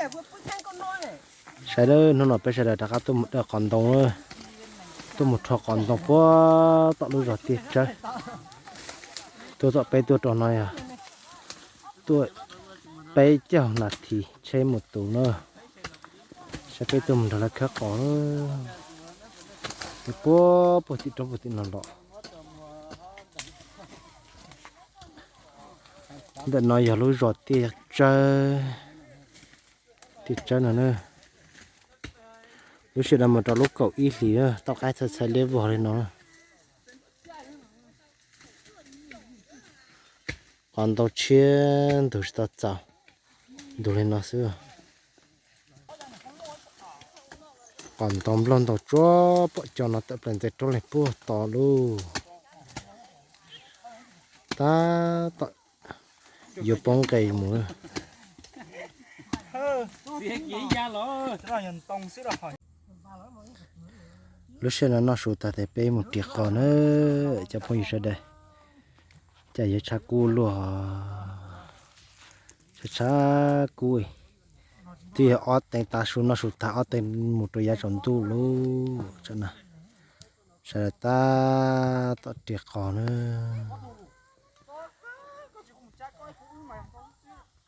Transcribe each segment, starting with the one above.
Saib lawm, hnub no peb sawv daws rov qab tuaj mus dawj qos ntoo, tuaj mus rho qos ntoo puag tom lub zos tiaj tsawb. Tuaj tom peb tuaj rau no yog tuaj peb caug nas this tsheb mus tus na. Saib peb tuaj mus nrog lawv khawb qos puag puag tim roob puag tim no los. Ntawm no yog lub zos tiaj tsawb, tiaj tsawb no na. Lub sij hawm no mus rau lub kaum ib hlis na, toj qaib txhais txhais liab vog li no. Qos ntoo tshiab ntug tsis tau txaus, ntug li no xwb. Qos ntoo nplog ntoo tsuab pom cov no tawm plaws ntxeev roob leeg puag tod lauj. Tab tom yuav poob nqes mus. Lub sij hawm no noj su tag tes peb mus ris qos na, cov phooj ywg sawv daws. Cas yuav tshav kub luaj, tshav tshav kub. Twb yog ob teev tav su noj su tag ob teev mus rau yav tsaus ntuj lauj. Tsam no sawv daws tab tom ris qos na.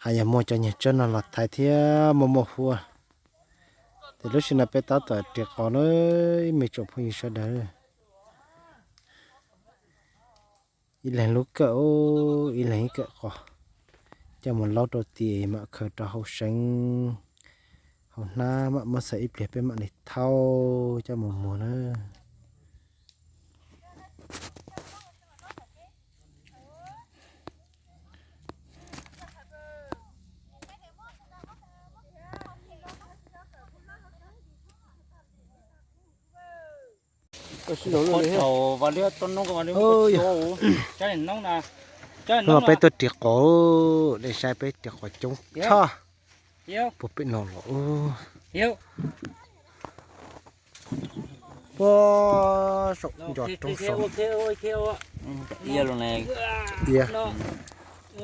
Hais yog muaj cov nyuag tsawb no los thaiv thiab muaj muaj huab. Ces lub sij hawm no peb tab tom ris qos na, ib me tsoom phooj ywg sawv daws. Ib leeg lub kawm, ib leeg ib kawm qos, coj mus laub rau tim mam khaws rau hauv seev, hauv hnab mam muab xaws ib pliag peb mam li thauj coj mus muag na. Hnub no peb tuaj ris qos, nej saib peb ris qos coob tshaj puag pem no los. Puag saum ncos roob saud. Ia,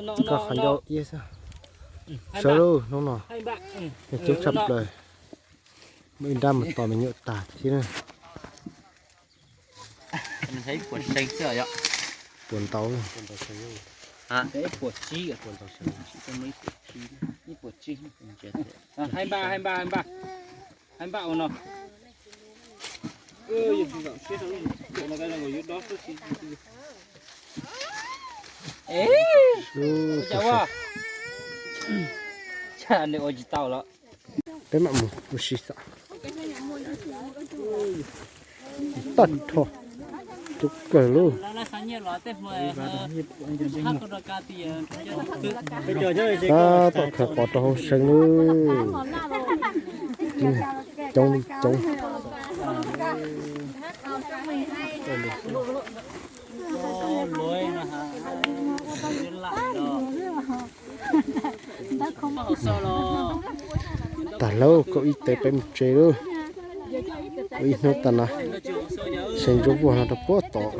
koj qhov ncauj iab xwb. Sawv lauj, hnub no coob tshaj plaws. Muaj ib nrab mus tos me nyuam tag thiab na. Puas ntau, peb mam mus ua si xwb. Tag nrho, coob kawg lauj. Tab tom khaws qos rau hauv seev lauj. Coob li coob. Tag lauj, kaum ib teg peb mus tsev lauj. Ua ib hnub tag na, seev ntsuab vuag no rau puag tod.